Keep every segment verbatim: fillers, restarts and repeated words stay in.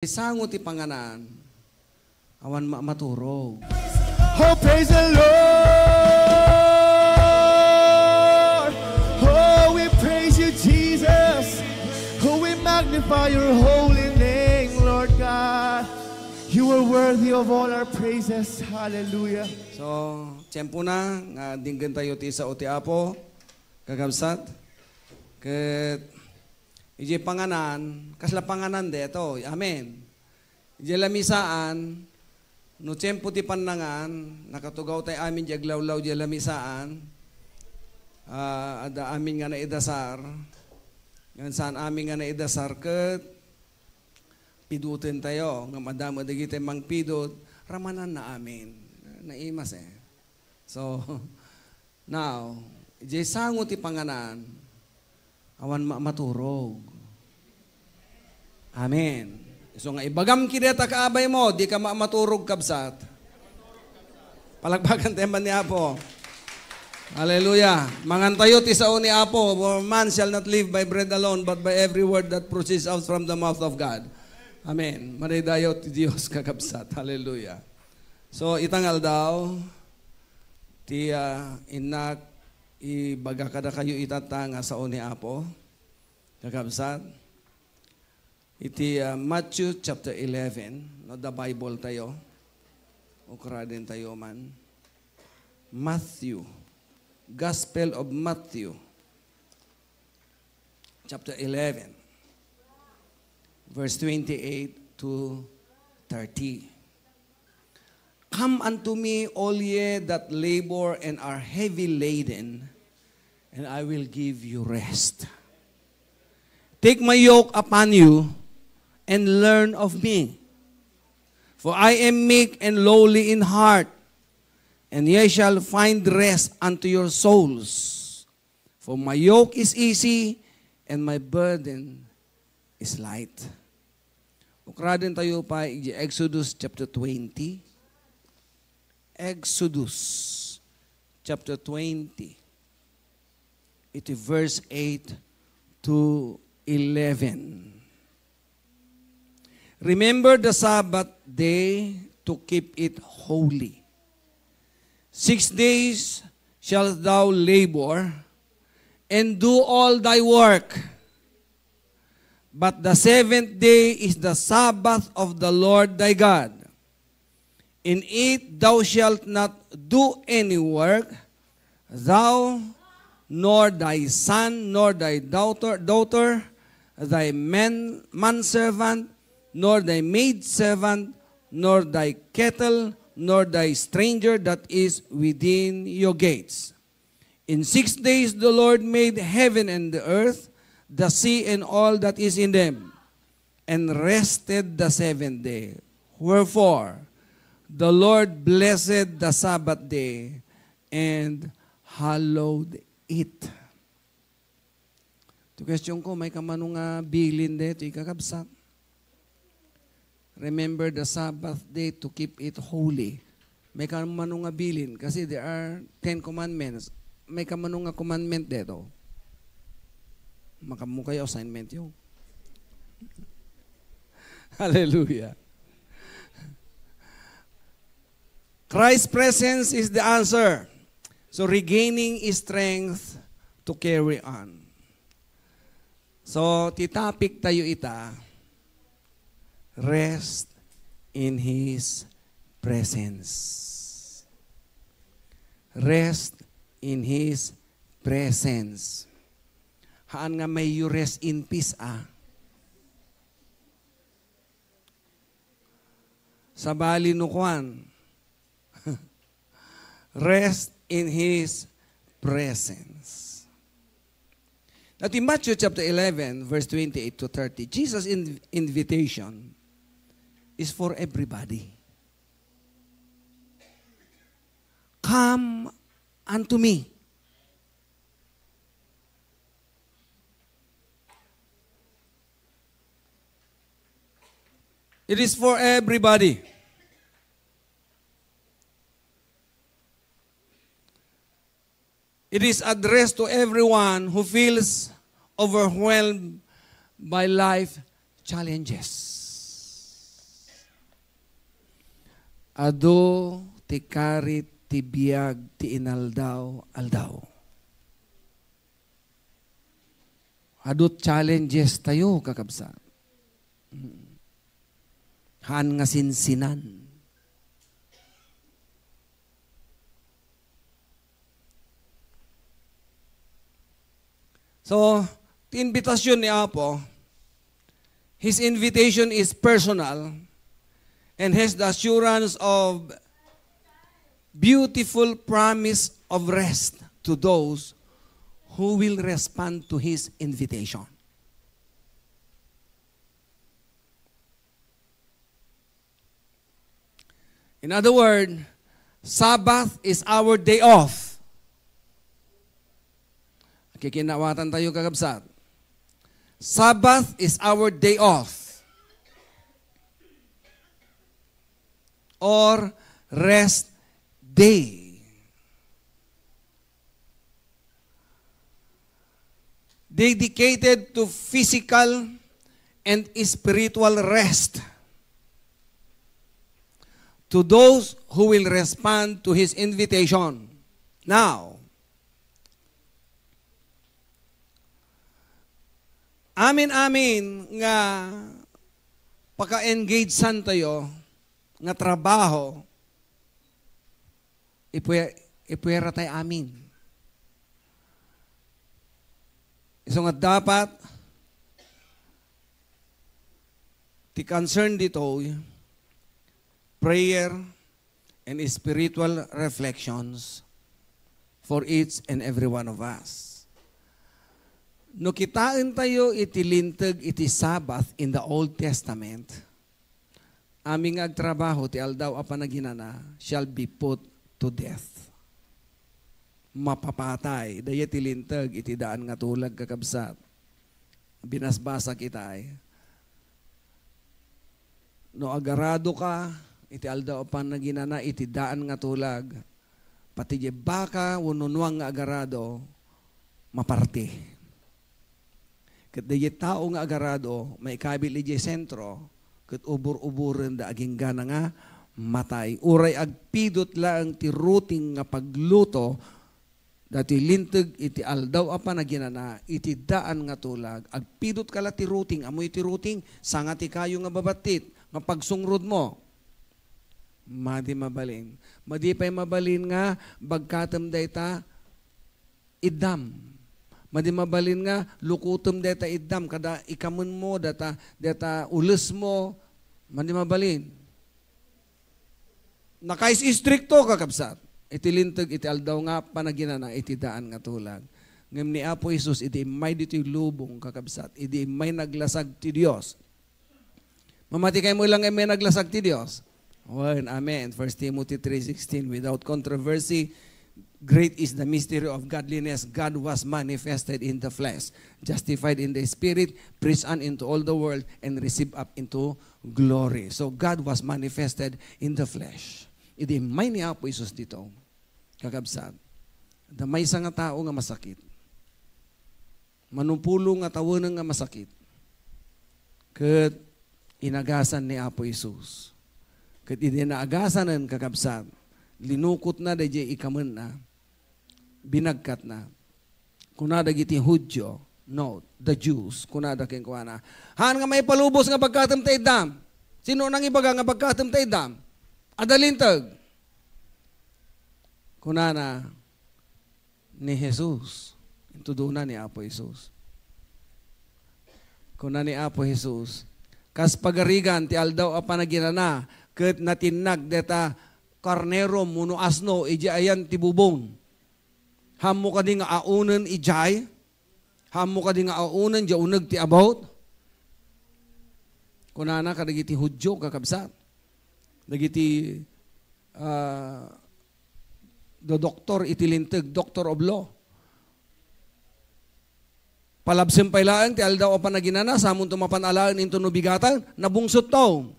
Sango ti panganan, awan ma-, maturog. Oh, praise the Lord! Oh, we praise you, Jesus! Oh, we magnify your holy name, Lord God! You are worthy of all our praises. Hallelujah. So, tiempo na nga dinggen tayo ti sao ti Apo, kakabsat. Ket idiay panganan, kasla panganan detoy. Amen. Idiay lamisaan, no tiempo ti pannangan, nakatugaw tay amin di aglawlaw idiay lamisaan. Ah, adda amin nga naidasar. Ngem saan amin nga naidasar ket piduten tayo. Ngem adda met dagiti mangpidut, ramananna amin. Naimas eh. So, now, idiay sango ti panganan, awan ma-, maturog. Amen. So nga ibagam kidata kaabay mo, di ka ma-, maturog, kabsat. Palakpakan tayo man ni Apo. Hallelujah. Mangan tayo ti sao ni Apo. For man shall not live by bread alone, but by every word that proceeds out from the mouth of God. Amen. Madaydayaw ti Dios, kakabsat. Hallelujah. So, ita nga aldaw, ti, ah, innak ibaga kadakayo ita ta nga sao ni Apo, kakabsat. Iti, ah, Matthew chapter eleven, no, the Bible tayo, ukraden tayo man. Matthew, Gospel of Matthew, chapter eleven, verse twenty-eight to thirty. "Come unto me, all ye that labor and are heavy laden, and I will give you rest. Take my yoke upon you and learn of me, for I am meek and lowly in heart, and ye shall find rest unto your souls. For my yoke is easy and my burden is light." Ukraden tayo pa iti Exodus chapter twenty. Exodus chapter twenty. Iti verse eight to eleven. "Remember the Sabbath day to keep it holy. Six days shalt thou labor and do all thy work. But the seventh day is the Sabbath of the Lord thy God. In it thou shalt not do any work, thou, nor thy son, nor thy daughter, daughter, thy man, manservant, nor thy maidservant, nor thy cattle, nor thy stranger that is within your gates. In six days the Lord made heaven and the earth, the sea and all that is in them, and rested the seventh day. Wherefore the Lord blessed the Sabbath day and hallowed it." Ti question ko, may kamano nga bilin daytoy, kakabsat? "Remember the Sabbath day to keep it holy." May kamano nga bilin, kasi there are ten commandments. May kamano nga commandment daytoy? Makammo kayo assignment yo. Hallelujah. Christ's presence is the answer. So, regaining strength to carry on. So, ti topic tayo ita, rest in His presence. Rest in His presence. Haan nga may you rest in peace, ah. Sabali no kuan, rest in His presence. Now, in Matthew chapter eleven, verse twenty-eight to thirty, Jesus' in-, invitation is for everybody. "Come unto me." It is for everybody. It is addressed to everyone who feels overwhelmed by life challenges. Adu ti karit ti biag ti inaldaw-aldaw. Adu challenges tayo, kakabsat. Mm. Haan nga sinsinan. So, ti invitasyon ni Apo, his invitation is personal and has the assurance of beautiful promise of rest to those who will respond to his invitation. In other words, Sabbath is our day off. Kikinawatan tayo, kakabsat. Sabbath is our day off or rest day. Dedicated to physical and spiritual rest to those who will respond to his invitation. Now, amin-amin nga paka-engagean tayo nga trabaho, ipue-, ipuera tay amin. Isu nga dapat ti concern ditoy, prayer and spiritual reflections for each and every one of us. No kitaentayo iti linteg iti Sabbath in the Old Testament, amin nga agtrabaho ti Aldaw a Panaginana shall be put to death. Mapapatay. Dayta ti linteg iti daan nga tulag, kakabsat. Binasbasak itay. No agaradoka iti Aldaw a Panaginana iti daan nga tulag, pati diay baka wenno nuang nga agarado, maparti. Ket daydiay tao nga agarado, maikabil idiay sentro, ket ubor-uborenda agingga nga matay. Uray agpidut laeng ti ruting nga pagluto, daytoy linteg iti Aldaw a Panaginana, iti daan nga tulag. Agpidutka la ti ruting, ammoyo ti ruting, sanga ti kayo nga babattit, nga pagsungrodmo. Madi mabalin. Madi pay mabalin nga bagkatem dayta iddam. Madi mabalin nga lukutem dayta iddam, kada ikamenmo, dayta, dayta ulesmo, madi mabalin. Nakaistrikto, kakabsat. Iti linteg, iti Aldaw nga Panaginana, iti daan nga tulag. Ngem ni Apo Jesus, idi immay ditoy lubong, kakabsat, idi immay naglasag ti Dios, mamati kay mo lang may naglasag ti Dios. Wen, amen. First Timothy three sixteen, "Without controversy, great is the mystery of godliness. God was manifested in the flesh, justified in the spirit, preached on into all the world, and received up into glory." So God was manifested in the flesh. Idi immay ni Apo Jesus dito, kakabsat, adda maysa nga tao nga masakit. Manupulo nga taweneng nga masakit. Ket inagasan ni Apo Jesus. Ket idi naagasanen, kakabsat, linukotna daydiay ikamenna, binagkatna. Kuna dagiti Judio, no, the Jews, kunada kenkuana, "Haan nga maipalubos nga bagkatem ta iddam. Sino nangibaga nga bagkatem ta iddam? Adda linteg." Kunana, ni Jesus. Intudona ni Apo Jesus. Kuna ni Apo Jesus, "Kas pagarigan ti Aldaw a Panaginana, ket natinnag dayta karnero wenno asno idiay ayan ti bubong. Haanmo kadi nga aunen idiay? Haanmo kadi nga aunen idiay uneg ti abut?" Kunana kadagiti Judio, kakabsat. Dagiti, ah, dodoktor iti linteg, doctor of law. Palabsem pay laeng ti Aldaw a Panaginana, samonto mapan alaen intono bigaten, nabungsottaw.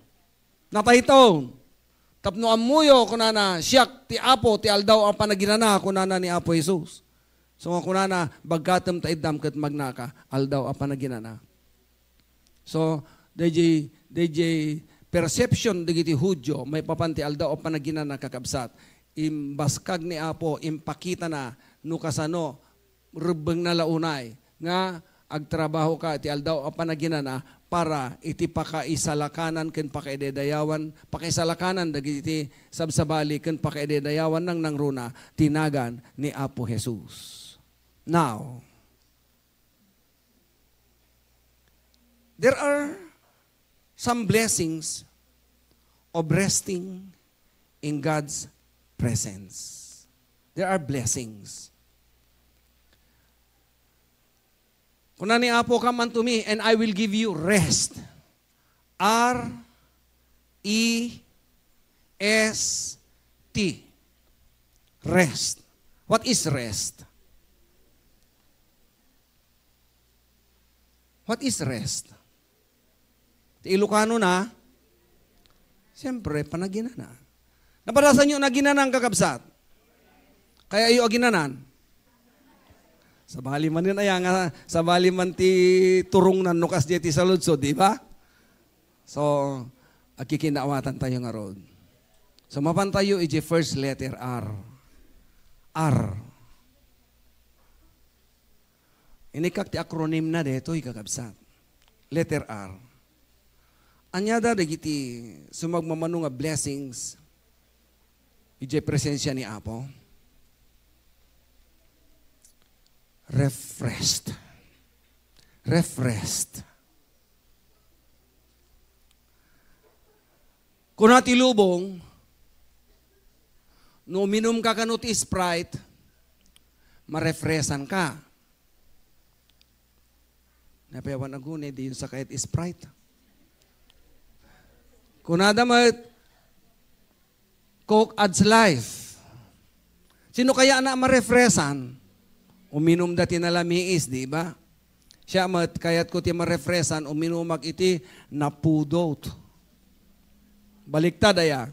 Nataytaw. Tapno ammoyo, kunana, "Siak ti Apo ti Aldaw a Panaginana," kunana ni Apo Jesus. So nga kunana, "Bagkatem ta iddam ket magnaka, Aldaw a Panaginana." So, daydiay, daydiay perception dagiti Judio maipapan ti Aldaw a Panaginana, kakabsat, imbaskag ni Apo, impakitana no kasano rebbengna la unay nga agtrabahoka iti Aldaw a Panaginana para iti pakaisalakanan ken pakaidayawan, pakaisalakanan dagiti sabsabali ken pakaidayawan nangnangruna ti nagan ni Apo Jesus. Now, there are some blessings of resting in God's presence. There are blessings. Kuna ni Apo, "Come unto me, and I will give you rest." R E S T. Rest. What is rest? What is rest? Ti Ilocano na, siyempre, panaginana. Napadasanyo naginanan, kakabsat? Kayatyo aginanan? Sabali man yun, aya nga, sabali man ti turongnan no kasdiay ti saludsod, di ba? So, agkikinaawatan tayo ngarud. So, mapan tayo iti first letter, R. R. Inikak ti acronym na detoy, kakabsat. Letter R. Ania da dagiti sumagmamano nga blessings idiay presensia ni Apo? Refreshed. Refreshed. Kuna ti lubong, no uminumka kano ti Sprite, marefresanka. Napayawan aguni, di yun sa kahit Sprite. Kunada met, Coke adds life. Sino kaya na marefresan? Uminum da ti nalamiis, di ba? Siya met, kayatko ti marefresan, uminumak iti napudot. Baliktad aya.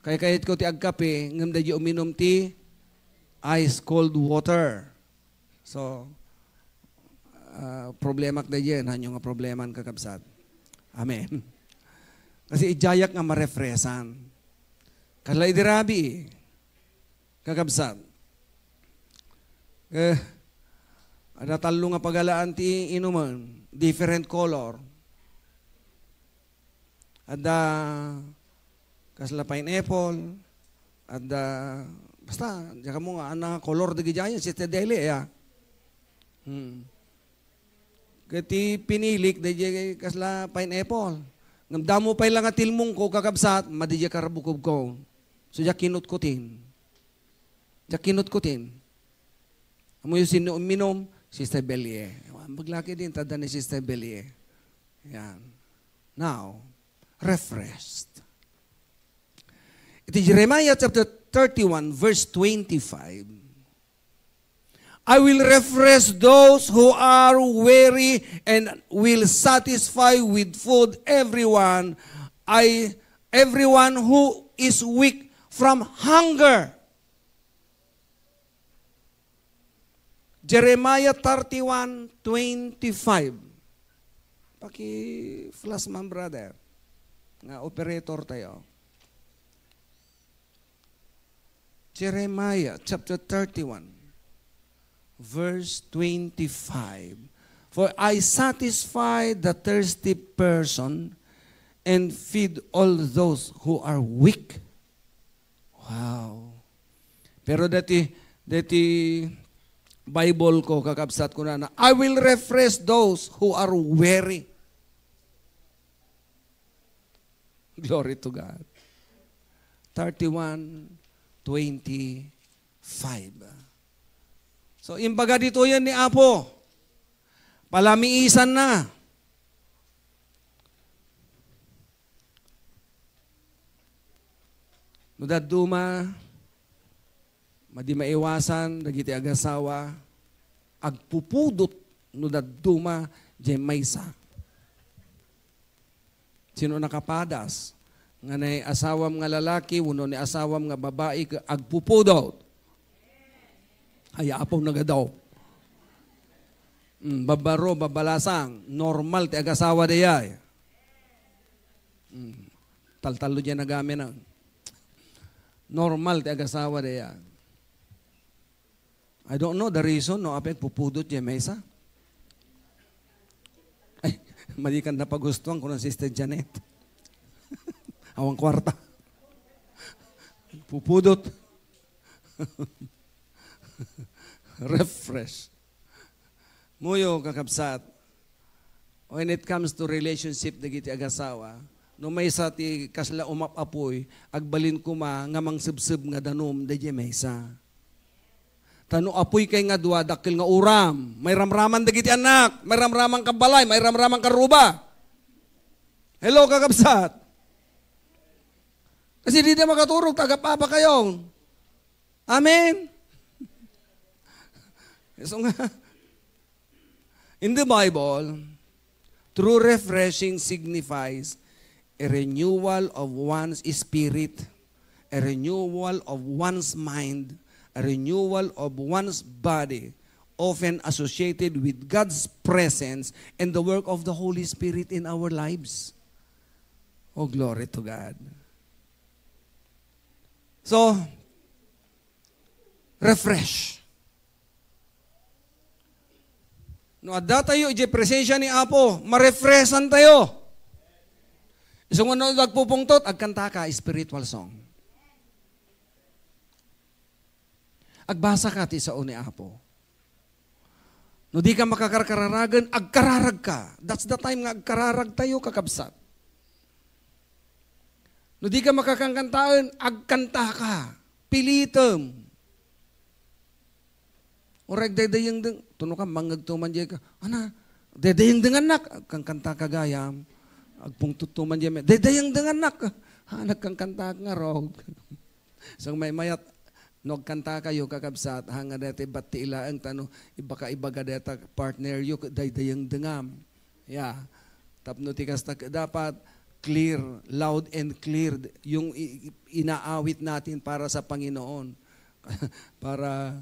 Kay kayatko ti agkape, ngem daydi uminum ti ice cold water. So, ah, problemak daydi, hanyo nga probleman, kakabsat. Amen. Kasi idiayak nga marefresan. Kasla idi rabii, kakabsat. Eh, adda tallo nga pagalaan ti inumen, different color. Adda kasla pineapple, adda, basta, diak ammo nga, ania nga kolor dagiti ayan, Sister Deli, aya. Hmm. Ket ti pinilik, daydi kasla pineapple. Ngem damo pay la nga tilmongko, kakabsat, madi diay karabukobko. So, diak kinutkutin. Diak kinutkutin. Ammoyo sino uminum? Sister Belie. Maglaki din, tadda ni Sister Belie. Yan. Now, refreshed. Iti Jeremiah chapter thirty-one, verse twenty-five, "I will refresh those who are weary and will satisfy with food everyone, I, everyone who is weak from hunger." Jeremiah thirty-one twenty-five. Paki-flash man, brother. Nga operator tayo. Jeremiah chapter thirty-one, verse twenty-five. "For I satisfy the thirsty person and feed all those who are weak." Wow. Pero dati, dati Bible ko, kakabsat, kunana, "I will refresh those who are weary." Glory to God. Thirty-one twenty-five. So, imbaga ditoyen ni Apo, palamiisanna. No dadduma, madi maiwasan dagiti agasawa, agpupudot no dadduma diay maysa. Sino nakapadas nga ni asawam nga lalaki wenno ni asawam nga babai ket agpupudot? Ay, Apo, nagadaw. Mm, babaro, babalasang, normal ti agasawa dayay. Mm. Taltallo diay nagamin, ah. Normal ti agasawa diay. I don't know the reason no apay agpupudot diay maysa. Ay, madi kan napagustuan, kuna ni Sister Janet. Awan kuarta. Pupudot. Refresh. Muyo, kakabsat, when it comes to relationship dagiti agasawa, no maysa ti kasla umap-apuy, agbalin koma nga mangsebseb nga danum daydiay maysa. Ta no apuy kay nga dua, dakkel nga uram, mairamraman dagiti annak, mairamraman ka balay, mairamraman ka ruba. Hello, kakabsat. Kasi dida makaturog, ta agap-apa kayo. Amen? So nga, in the Bible, true refreshing signifies a renewal of one's spirit, a renewal of one's mind, a renewal of one's body, often associated with God's presence and the work of the Holy Spirit in our lives. Oh, glory to God. So, refresh. No adda tayo idiay presensya ni Apo, marefreshan tayo. Isu nga no agpupungtot, agkanta ka, spiritual song. Agbasa ka ti sao ni Apo. No di ka makakarkararagen, agkararag ka. That's the time nga agkararag tayo, kakabsat. No di ka makakankantaen, agkanta ka. Pilitem. Uray daydayengdeng, tuno ka, mangngegto man diay ka. Ana, daydayengdengannak. Agkankanta ka gayam. Agpungtotto man diay, daydayengdengannak. Ha, nagkankanta ngarud. So, maymayat, no agkanta kayo, kakabsat, ha, nga dayta batti laeng, ta no, ibaka-ibaga dayta partner yo, ket daydayengdengam. Yeah. Tapno ti kasta, dapat clear, loud and clear yung i-, i-, inaawit natin para sa Panginoon. Para,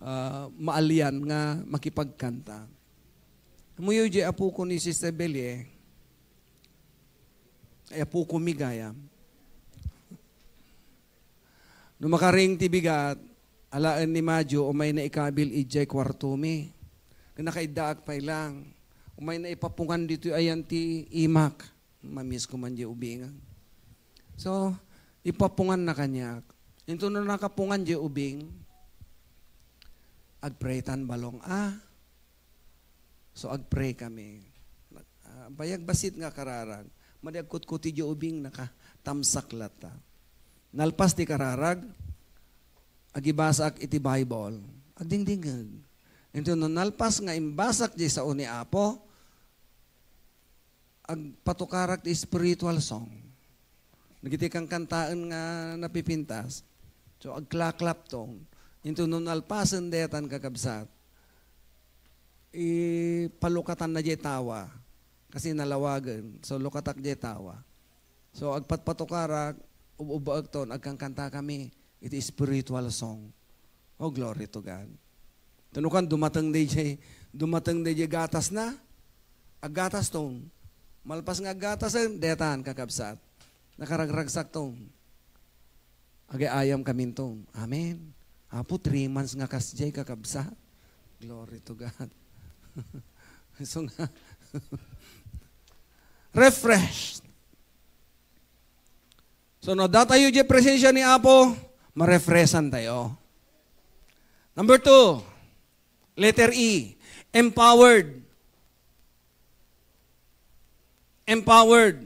ah, maalian nga makipagkanta. Amoyo, diay apoko ni Sister Belie. Ay, apoko mi gayam. No makaring ti bigat, alaen ni Majo, umayna ikabil idiay kuartomi. Ken nakaiddaak pay lang. Umayna ipapungan ditoy ayan ti imak. Mamiss ko man diay ubing. So, ipapunganna kaniak. Into no nakapungan diay ubing, agpray tan balong, ah. So, agpray kami. Ah, bayag bassit nga kararag. Madi agkutkuti diay ubing, nakatamsak latta. Nalpas ti kararag, agibasaak iti Bible. Agdingdingeg. Into no nalpas nga imbasak diay sao ni Apo, agpatukarak ti spiritual song. Dagiti kankantaen nga napipintas. So, agklaklapton. Into no nalpasen daytan, kakabsat, ipalukatanna diay tawa. Kasi nalawagen. So, lukatak diay tawa. So, agpatpatukarak, ub-ubbaekton, agkankanta kami iti spiritual song. Oh, glory to God. Tunukan, dumateng daydiay, dumateng daydiay gatasna. Aggataston. Malpas nga aggatasen, daytan, kakabsat. Nakaragragsakton. Agyayam kaminton. Amen. Apo, three months nga kasdiay, kakabsat. Glory to God. So nga, refreshed. So, no, datayo diay presensya ni Apo, marefreshan tayo. Number two, letter E, empowered. Empowered.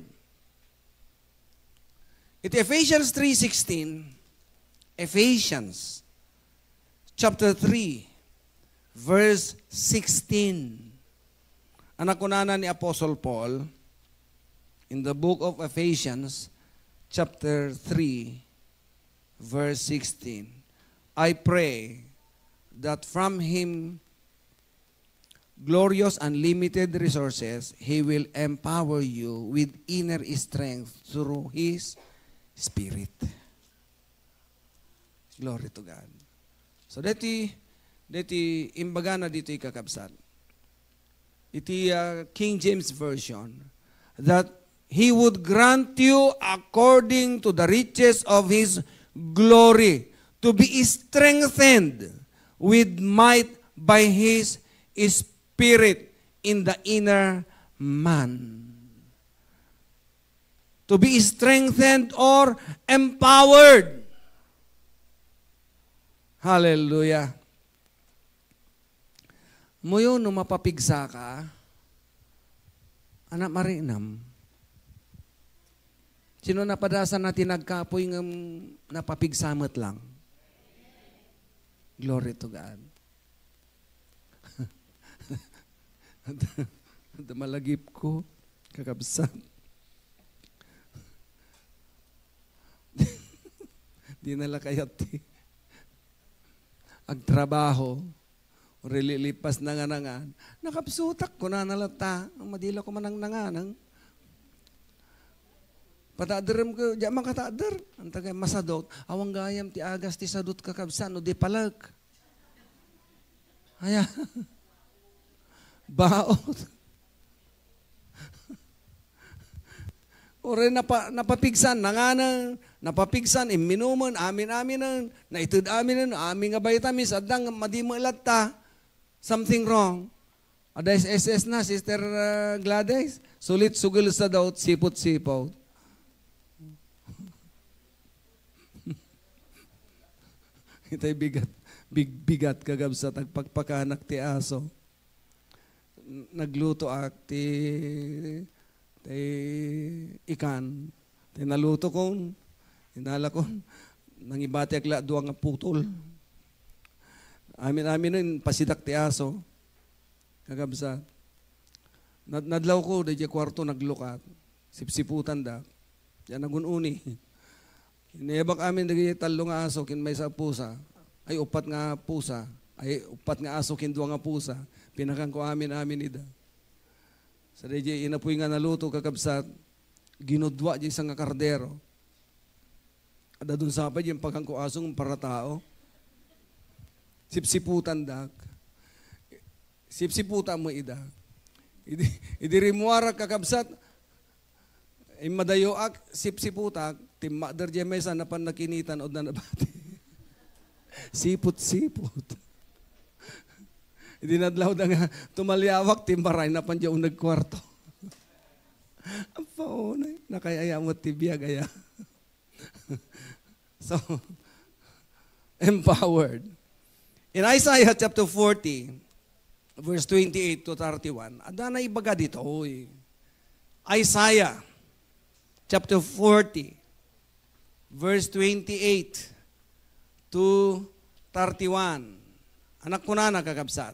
Iti Ephesians three sixteen, Ephesians chapter three, verse sixteen. Ania kunana ni Apostle Paul in the book of Ephesians, chapter three, verse sixteen, "I pray that from Him glorious unlimited resources, He will empower you with inner strength through His Spirit." Glory to God. So, deti, deti imbagana ditoy, kakabsat. Iti, ah, King James Version, that He would grant you according to the riches of His glory to be strengthened with might by His Spirit in the inner man. To be strengthened or empowered. Hallelujah. Moyo no mapapigsa ka, anak marinam. Sino napadasan na ti nagkapoy ngem napapigsa met lang? Glory to God. Adda malagipko, kakabsat. Di na la kayat ti agtrabaho. Uri lilipas na nga nangan. Nakabsutak, kunana latta. Madi la ko manang nanganang. Pataaderem ko, di man kataader. Anta kay masadot. Awan gayam ti agas ti sadot kakabsat, no di palek. Aya. Baot. Uray napa-, napapigsan, nanganan, napapigsan, imminumen, amin-aminen, naited aminen, amin nga vitamins, adda nga madi met latta. Something wrong. Adda S S S na, Sister, uh, Gladys. Sulit sugel sa daw, sipot-sipot. Itay bigat, big-, bigat, kakabsat, agpakpakanak ti aso. N-, naglutoak ti, ti ikan. Ti nalutokon, inalakon, nangibatiak la dua nga putol. Amin-aminen, pasidak ti aso. Kakabsat. Nad-, nadlawko, daydiay kuarto, naglukat. Sipsiputandak. Diak nagun-uni. Inayabak amin dagiti tallo nga aso ken maysa a pusa. Ay, uppat nga pusa. Ay, uppat nga aso ken dua nga pusa. Pinakanko amin-amin ida. Sa daydiay inapoy nga naluto, kakabsat, ginudua diay isa nga kardero. Adda dun sapay diay impakanko aso ngem para tao. Sipsiputandak. Sipsiputam met ida. Idi, idi rimmuarak, kakabsat, immadayoak, sipsiputak, timmakder diay maysa, napan nakinitan, udna nabati. Siput-siput. Idi nadlawda nga tumaliawak, timmaray, napan diay uneg kuarto. Apo, nay, nakay-aya met ti biag, aya. So, empowered. In Isaiah chapter forty, verse twenty-eight to thirty-one, adda naibaga ditoy. Isaiah chapter forty, verse twenty-eight to thirty-one. Anak kunana, kakabsat.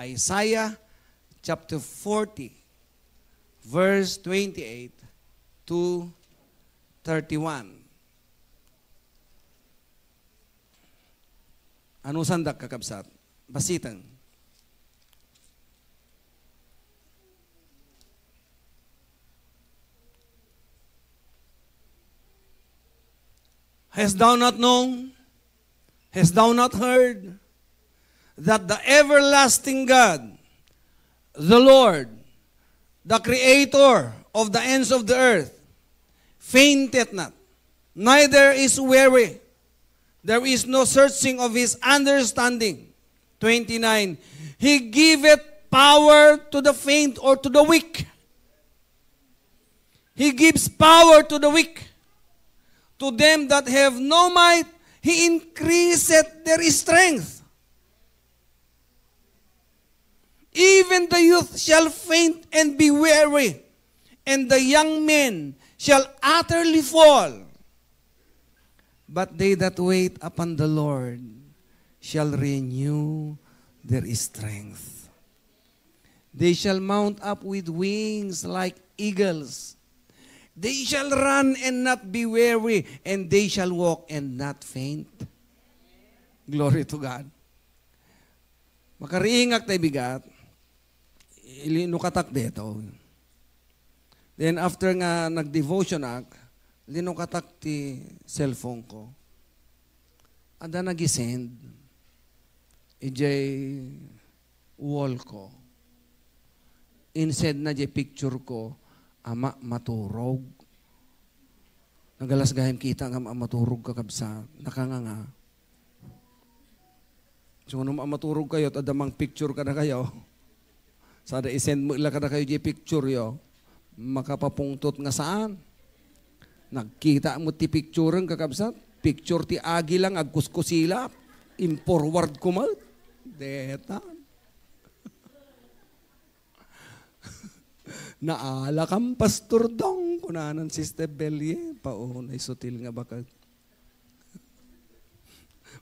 Isaiah chapter forty, verse twenty-eight to thirty-one. Anusandak, kakabsat? Basiten. Hast thou not known? Hast thou not heard that the everlasting God, the Lord, the Creator of the ends of the earth, fainteth not, neither is weary? There is no searching of his understanding. Twenty-nine, He giveth power to the faint or to the weak. He gives power to the weak. To them that have no might, He increaseth their strength. Even the youth shall faint and be weary, and the young men shall utterly fall. But they that wait upon the Lord shall renew their strength. They shall mount up with wings like eagles. They shall run and not be weary, and they shall walk and not faint. Glory to God. Makariingak tay bigat, ilinukatak dito. Then after nga nag-devotion ak, linukatak ti cellphone ko. Adda nagisend idiay wall ko. Insend na diay picture ko, Ama, maturog. Nagalas gayam kita nga ama, maturog, kakabsat. Nakanganga. So, no maturog kayo, adda mang picture kadakayo. Sada isend mo ila kadakayo di picture yo. Makapapungtot nga saan. Nagkita mo ti picture, kakabsat. Picture ti agila nga agkuskusilap. In-forward ko met. Deta. Naalakam, Pastor Dong, kunanan Sister Belie. Pao, naisutil nga baket.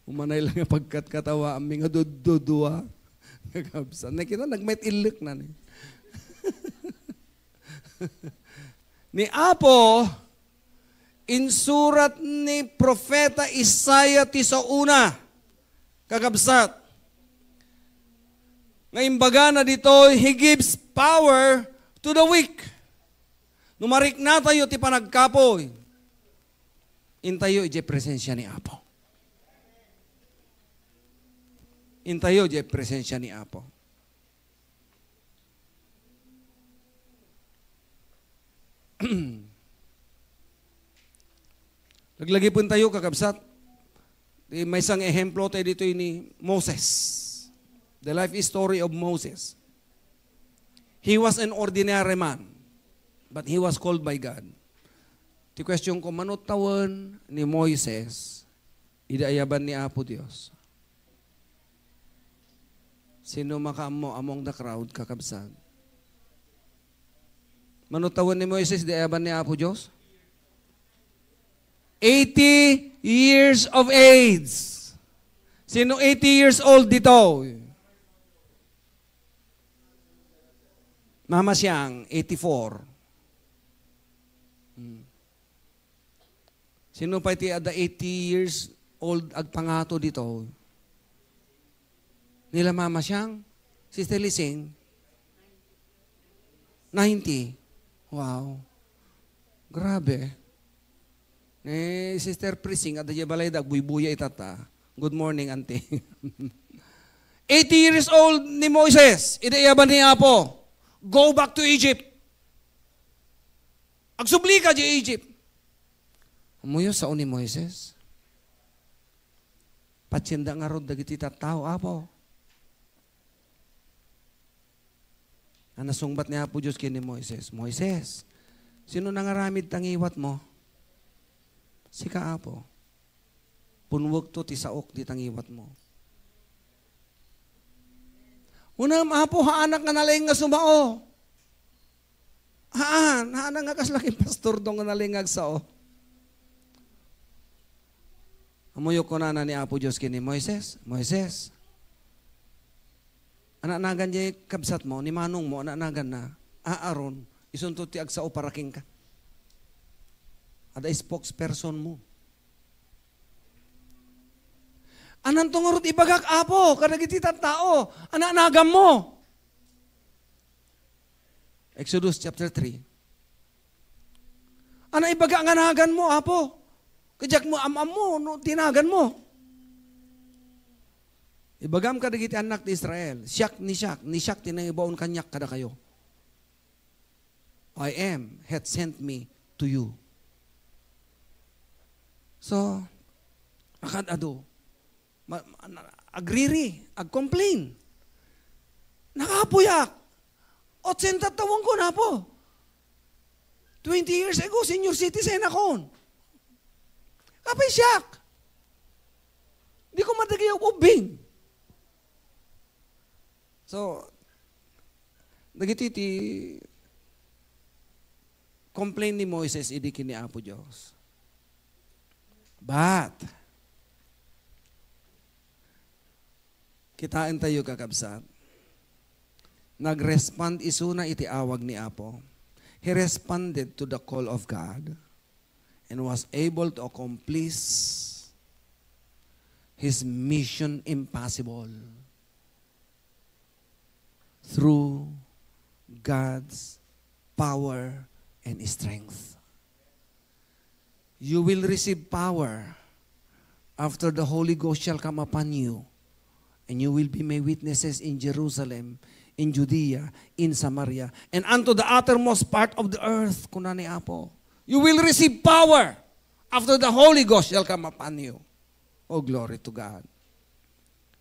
Umanay lang nga pagkatkatawa, ammi nga duddudua. Kakabsat. Nakita, nagmayat ilek na ni. Ni Apo, insurat ni Profeta Isaiah ti saona, kakabsat, nga imbagana ditoy, "He gives power to the weak." No mariknatayo ti panagkapuy, intayo idiay presensia ni Apo. Intayo idiay presensia ni Apo. Laglagipentayo, kakabsat. Ti maysa nga ehemplo tayo ditoy ni Moses. The life story of Moses. He was an ordinary man, but he was called by God. Ti question ko, mano tawen ni Moises idi ayaban ni Apo Dios? Sino makaammo among the crowd, kakabsat? Mano tawen ni Moises idi ayaban ni Apo Dios? Eighty years of age. Sino eighty years old dito? Mama Siang, eighty-four. Hmm. Sino pay ti adda eighty years old agpangato dito? Nila Mama Siang, Sister Lising, ninety. Wow. Grabe. Ni Sister Prising, adda diay balayda, agbuybuya itata. Good morning, auntie. Eighty years old ni Moises, idi ayaban ni Apo, "Go back to Egypt." Agsubli ka di Egypt. Ammoyo, sao ni Moises. Patienda ngarud dagiti tattao, Apo. A nasungbat ni Apo Dios ken ni Moises, "Moises, sino nangaramid ta ngiwatmo?" "Sika, Apo. Punwekto ti saok dita ngiwatmo." "Unem, Apo, haanak nga nalaing nga sumao." "Haan, haanak nga kasla ken Pastor Dong nga nalaing nga agsao." Ammoyo, kunana ni Apo Dios ken ni Moises, "Moises, ananagan diay kabsatmo, ni manongmo, ananaganna, Aaron, isunto ti agsao para kenka. Adda spokespersonmo." "Ananto ngarud ibagak, Apo, kadagiti tattao, ananaganmo?" Exodus chapter three. "Ana ibaga nga naganmo, Apo? Kadiak mo am-ammo no ti naganmo." "Ibagam kadagiti annak ti Israel, siak ni siak, ni siak ti nangibaon kaniak kadakayo. I am hath sent me to you." So, akad adu. Ma-, ma-, na-, agriri, agcomplain. "Nakapuyak. Otsenta tawenko, Apo. Twenty years ago, senior citizen akon. Apay siak? Di ko madagi ubbing." So, dagiti ti complain ni Moises idi ken ni Apo Dios. But, kitaentayo, kakabsat, nagrespond isuna iti awag ni Apo. He responded to the call of God and was able to accomplish his mission impossible through God's power and strength. "You will receive power after the Holy Ghost shall come upon you, and you will be my witnesses in Jerusalem, in Judea, in Samaria, and unto the uttermost part of the earth, kuna ni Apo. You will receive power after the Holy Ghost shall come upon you. Oh, glory to God.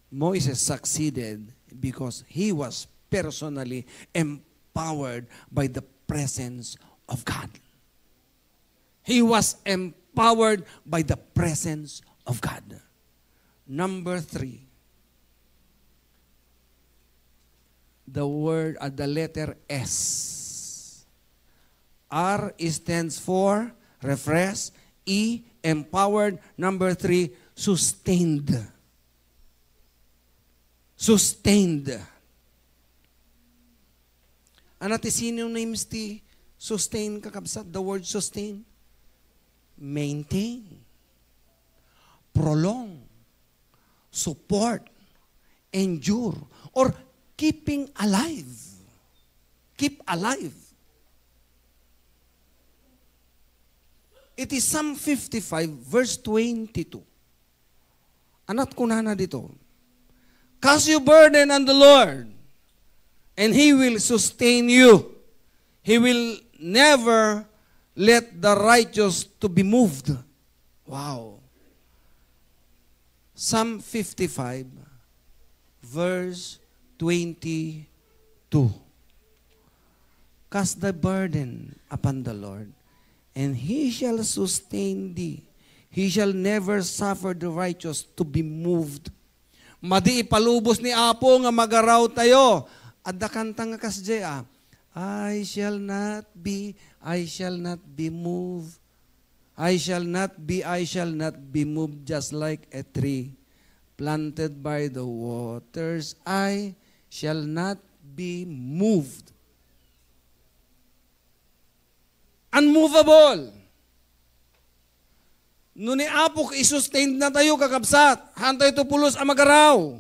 Moses succeeded because he was personally empowered by the presence of God. He was empowered by the presence of God. Number three, the word, uh, the letter S. R stands for refresh. E, empowered. Number three, sustained. Sustained. Ano ti synonyms ti sustain, kakabsat? The word sustain. Maintain. Prolong. Support. Endure. Or keeping alive. Keep alive. It is Psalm fifty-five, verse twenty-two. Ano ti kunana dito? Cast your burden on the Lord, and He will sustain you. He will never let the righteous to be moved. Wow. Psalm fifty-five, verse twenty-two. Cast thy burden upon the Lord, and He shall sustain thee. He shall never suffer the righteous to be moved. Madi ipalubos ni Apo nga magaraw tayo. Adda kanta nga kasdiay, ah, "I shall not be, I shall not be moved. I shall not be, I shall not be moved, just like a tree planted by the waters. I shall not be moved." Unmovable. No ni Apo, i-sustain na tayo, kakabsat. Haan tayo to pulos a magaraw.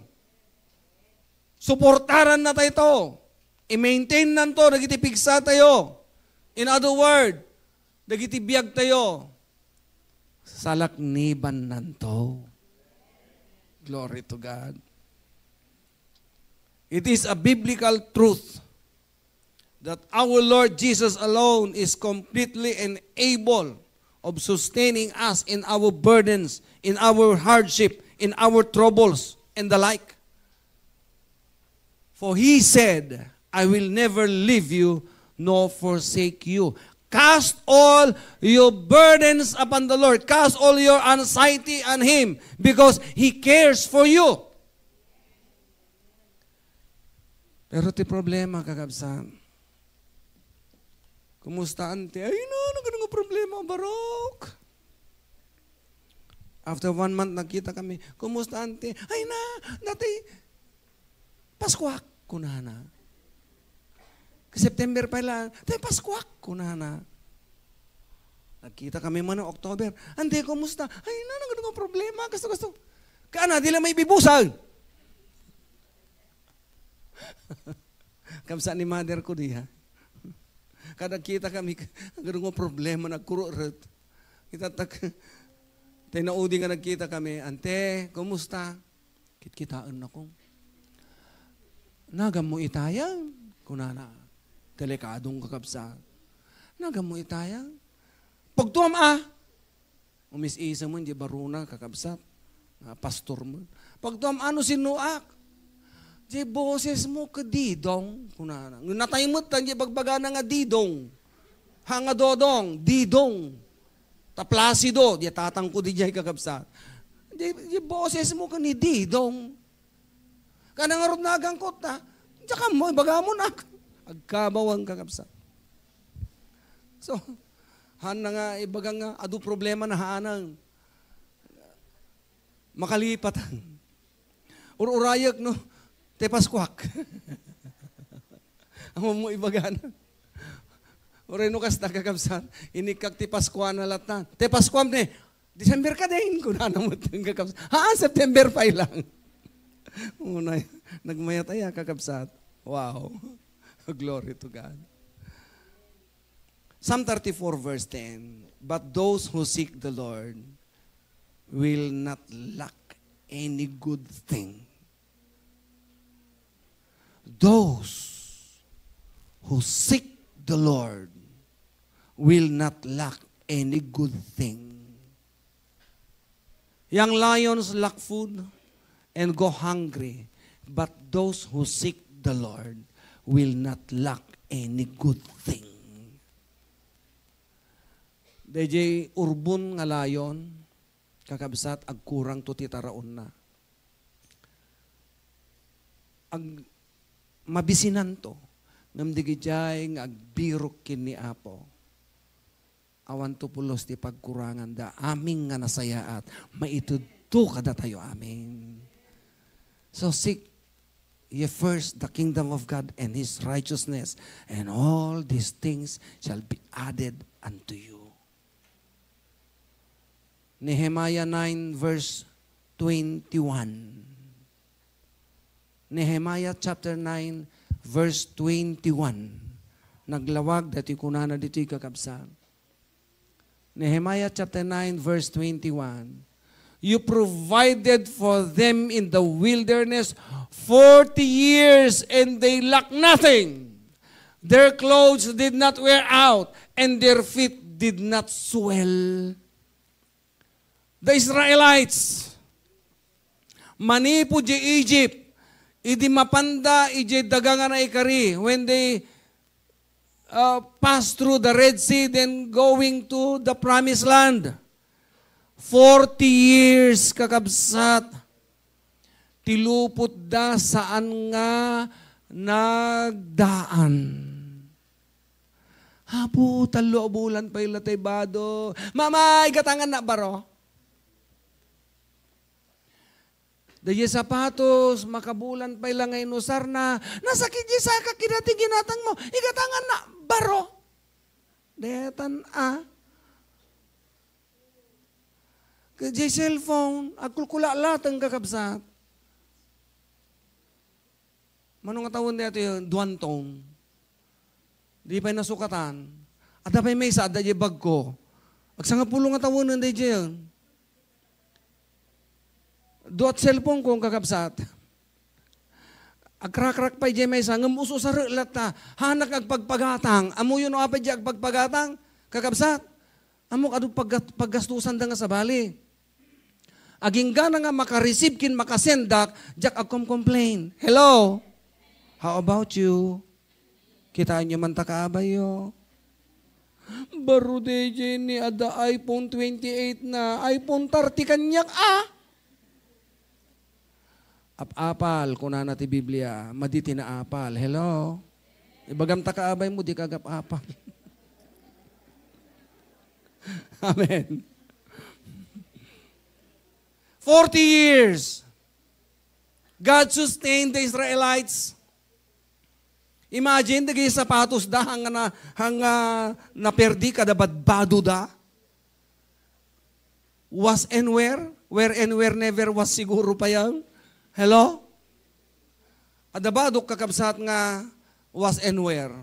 Suportaran na tayo to. I-maintain nanto dagiti pigsa tayo. In other word, dagiti biag tayo, salakniban nanto. Glory to God. It is a biblical truth that our Lord Jesus alone is completely and able of sustaining us in our burdens, in our hardship, in our troubles, and the like. For He said, "I will never leave you nor forsake you." Cast all your burdens upon the Lord. Cast all your anxiety on Him because He cares for you. Pero ti problema, kakabsat, "Kumusta, ante?" "Ay na, nagano nga problema, barok?" After one month, nagkita kami. "Kumusta, ante?" "Ay na, dati, Paskuak," kunana. September pa lang, "Dati, Paskuak," kunana. Nagkita kami man October. "Ante, kumusta?" "Ay na, nagano nga problema, kasto, kasto." Kaana, di lang may bibusan. Kamsa ni mother ko diya. Kada kita kami, "Nagano nga problema, nagkuro-, ret." Kita tak-, tay naudi nga nagkita kami, "Ante, kumusta?" Kitkitaen nako. "Nagammo itaya?" kunana. Delikadong kakabsat. "Nagammo itaya?" Pagtuam a, umis-isa man, di baruna, kakabsat. Nga pastor man. Pagtuam a no sinnoak, di boses mo ket Didong, kunana. Natay met, ta di bagbagana nga Didong. Ha nga Dodong, Didong. Ta Placido, di tatangko di jay, kakabsat. Di, di boses mo ket ni Didong. Kana ngarud nagangkot ta, diak ammo, ibagamon ak. Agkabawan, kakabsat. So, haan na nga ibaga nga, adu problema na haanan. Makalipatan. Ur-urayek no, te Paskuak. Ammom mo ibagana. Uray no kasta, kakabsat, inikkak ti Paskuana latta. "Te Paskuam ne, December ka din," kunana met, kakabsat. "Haan, September pa lang." Unay, nagmayat aya, kakabsat. Wow. Glory to God. Psalm thirty-four verse ten, "But those who seek the Lord will not lack any good thing." Those who seek the Lord will not lack any good thing. Young lions lack food and go hungry, but those who seek the Lord will not lack any good thing. Dayjay urbon nga lion, kakabsat, agkurang to ti taraonna. Ag-, mabisinanto, ngem dagijay nga agbirok ken ni Apo, awanto pulos ti pagkuranganda. Amin nga nasayaat, maitedto kadatayo. Amen. So seek ye first the kingdom of God and His righteousness, and all these things shall be added unto you. Nehemiah nine verse twenty-one. Nehemiah chapter nine verse twenty-one. Naglawag dati kunana ditoy, kakabsat. Nehemiah chapter nine verse twenty-one. "You provided for them in the wilderness forty years, and they lack nothing. Their clothes did not wear out, and their feet did not swell." The Israelites, manipud idiay Egypt, idi mapanda idiay daga nga naikari, when they, uh, pass through the Red Sea, then going to the promised land, forty years, kakabsat, ti lupotda saan nga nagdaan. "Apo, tallo a bulan pay la tay bado. Mama, igatangannak baro." Dayjay sapatos, makabulan pay la nga inusarna. "Nasakit diay sakak ida ti ginatangmo. Igatangannak baro." Daytan a. Ket diay cellphone, agkulkulalateng, kakabsat. Mano nga tawen daytoy, duantong. Di pay nasukatan. Adda pay maysa, adda diay bagko. Agsangapulo nga tawenen daydiay. Duat cellphone ko, kakabsat. Agkrakrak pay diay maysa, ngem us-usarek latta. Haanak agpagpagatang. Ammoyo no apay diay agpagpagatang, kakabsat? Ammok adu paggat-, paggastusanda nga sabali. Agingga na nga maka-receive ken maka-sendak, diak agkom-complain. Hello? How about you? Kitaenyo man ta kaabayyo. Baro daydiay ni adda iPhone twenty-eight na, iPhone thirty kaniak a. Ap-apal, kunana ti Biblia, madi ti naapal. Hello? Ibagam ta kaabaymo, dika agap-apal. Amen. Forty years, God sustained the Israelites. Imagine, dagiti sapatosda, hanga na, hanga naperdi kada badbadoda. Was and where? Where and where never was siguro pay ang. Hello? Adda badok, kakabsat, nga was and where.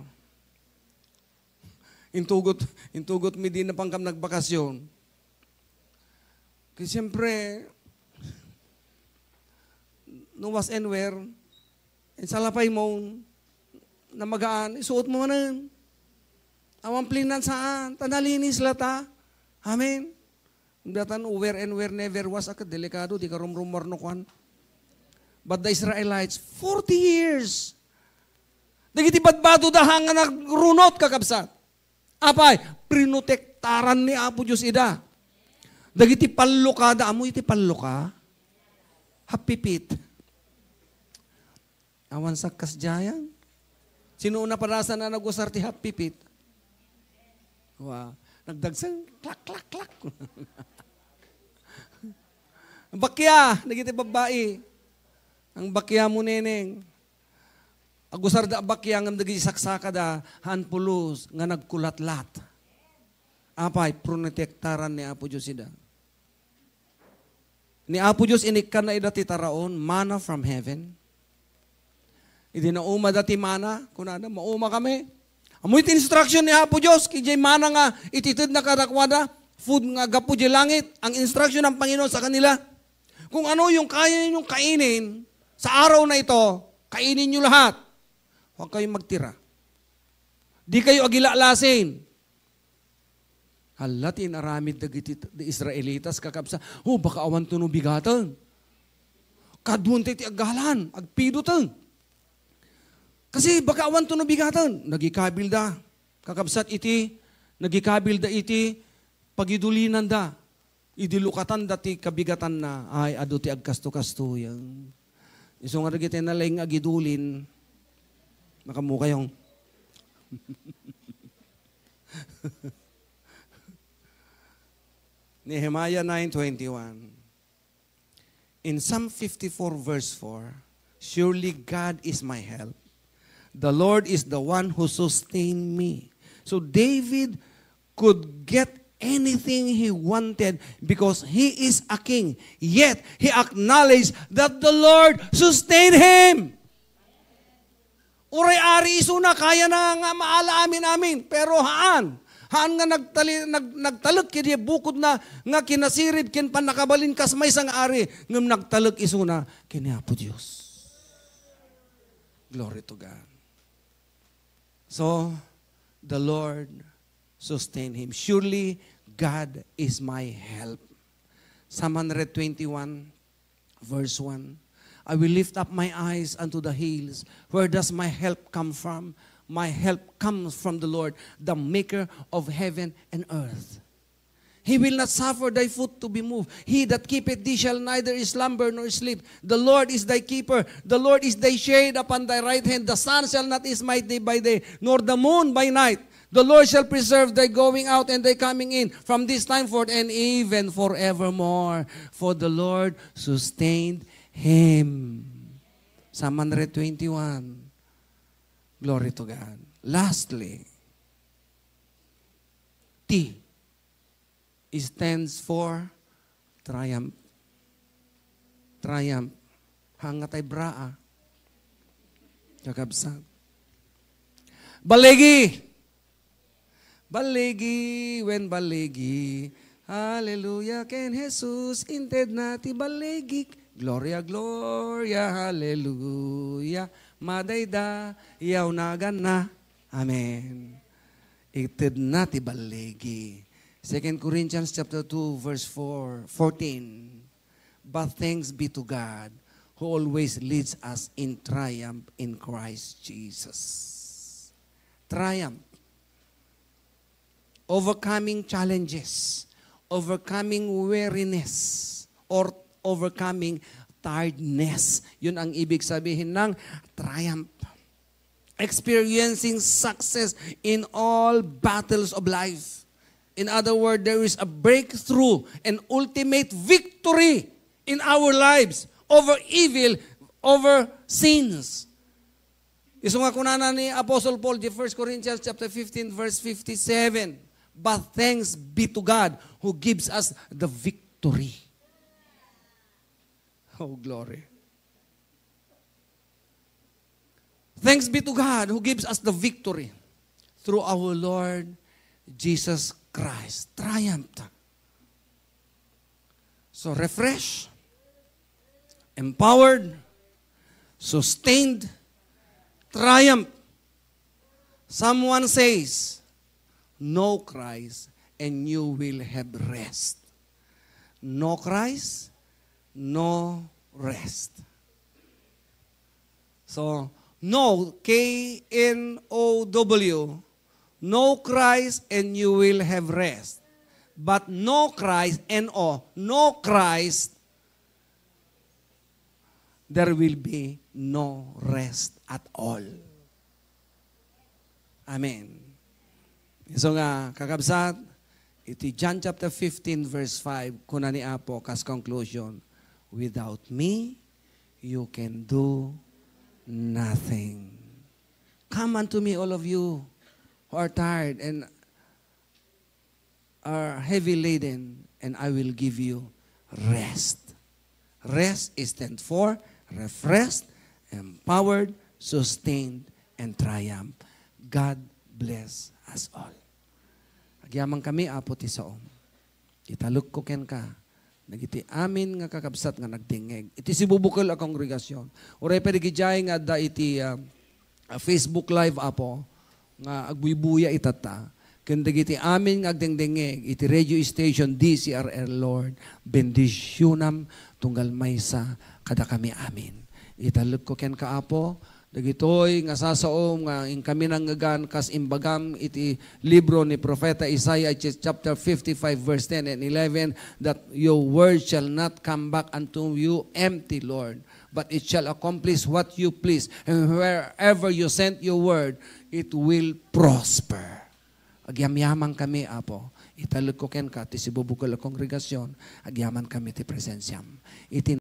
Intugot, intugot mi di na pangkam nagbakasyon. Kaya siyempre, no was and where, insalapay mo, na magaan, isuot mo manen. Awan plinan saan, ta nalinis lata. Amen. Datan, where and where never was, a ket delikado, di ka rumrumor no kuan. But the Israelites, forty years. Dagiti badbadoda, hanga nagrunot, kakabsat. Apay, prinotektaran ni Apo Dios ida. Dagiti pallokada, ammo iti palloka? Happy feet. Awan sakkas diayan. Sino napadasan a nagusar ti happy feet? Wa, nagdagsang, klak, klak, klak. Bakya, dagiti babbai. Ang bakya mo, neneng. Agusarda a bakya ngem dagiti saksakada, haan pulos nga nagkulatlat. Apay, prinotektaran ni Apo Dios ida. Ni Apo Dios inikkanna ida ti taraon, manna from heaven. Idi naumada ti manna, kunada, "Maumakami." Ammoy ti instruction ni Apo Dios, idiay manna nga ititedna kadakuada, food nga gapu diay langit, ang instruction ng Panginoon sa kanila, "Kung ano yung kaya ninyong kainin sa araw na ito, kainin niyo lahat. Huwag kayo magtira. Di kayo agilalasin. Hala ti inaramid dagiti Israelitas, kakabsat. Oh, baka awan to no bigaten. Kaduan ti aggalan, agpidoten. Kasi baka awan to no bigaten. Nagikabilda, kakabsat, iti, nagikabilda iti pagidulinanda. Idi lukatanda ti kabigatanna, ay, adu ti agkasto-kastoyen. Isu nga dagiti nalaing nga agidulin, makamukayo. Nehemiah nine twenty-one. In Psalm fifty-four verse four, "Surely God is my help. The Lord is the one who sustained me." So David could get anything he wanted because he is a king. Yet, he acknowledged that the Lord sustained him. Uray ari isuna, kayana nga maala amin-amin. Pero haan. Haan nga nagtali-, nag-, nagtalek iti bukodna nga kinasirib ken pannakabalin kas maysa nga ari, ngem nagtalek isuna ken ni Apo Dios. Glory to God. So, the Lord sustained him. Surely God is my help. Psalm one hundred twenty-one, verse one. "I will lift up my eyes unto the hills. Where does my help come from? My help comes from the Lord, the maker of heaven and earth. He will not suffer thy foot to be moved. He that keepeth thee shall neither slumber nor sleep. The Lord is thy keeper. The Lord is thy shade upon thy right hand. The sun shall not smite thee by day, nor the moon by night. The Lord shall preserve thy going out and thy coming in from this time forth and even forevermore. For the Lord sustained him." Psalm one hundred twenty-one. Glory to God. Lastly, T stands for triumph. Triumph. Hanga tay braa. Kakabsat. Balligi! Balligi, wen balligi. Hallelujah, ken Jesus, intedna ti balligi. Gloria, gloria, hallelujah. Madaydayaw naganna. Amen. Itedna ti balligi. Second Corinthians chapter two, verse four, fourteen. But thanks be to God who always leads us in triumph in Christ Jesus. Triumph. Overcoming challenges, overcoming weariness, or overcoming tiredness. Yun ang ibig sabihin ng triumph. Experiencing success in all battles of life. In other words, there is a breakthrough and ultimate victory in our lives over evil, over sins. Isu nga kunana ni Apostle Paul, di First Corinthians chapter fifteen, verse fifty-seven, "But thanks be to God who gives us the victory." Oh, glory. Thanks be to God who gives us the victory through our Lord Jesus Christ. Triumph. So, refresh, empowered, sustained, triumph. Someone says, "Know Christ and you will have rest." Know Christ, no rest. So, know, K N O W, know Christ and you will have rest. But no Christ, N O, no Christ, there will be no rest at all. Amen. So nga, kakabsat, iti John chapter fifteen, verse five, kuna ni Apo, kas conclusion, "Without me, you can do nothing." "Come unto me, all of you who are tired and are heavy laden, and I will give you rest." Rest is stand for refreshed, empowered, sustained, and triumph. God bless us all. Agyaman kami, Apo, ti saom. Italekko kenka dagiti amin nga kakabsat nga nagdengngeg iti sibubukel a kongregasyon. Uray pay dagidiay nga adda iti, ah, ah, Facebook Live, Apo, nga agbuybuya itatta. Ken dagiti amin nga agdengdengngeg iti radio station D C R L, Lord, bendisionam tunggal maysa kadakami amin. Italekko kenka, Apo, dagitoy nga sasaom nga inkami nangngegan kas imbagam iti libro ni Profeta Isaiah, ch-, chapter fifty-five, verse ten and eleven, that your word shall not come back unto you empty, Lord, but it shall accomplish what you please. And wherever you sent your word, it will prosper. Agyamyaman kami, Apo. Italekko kenka ti sibubukel a kongregasyon. Agyaman kami ti presensiam. Iti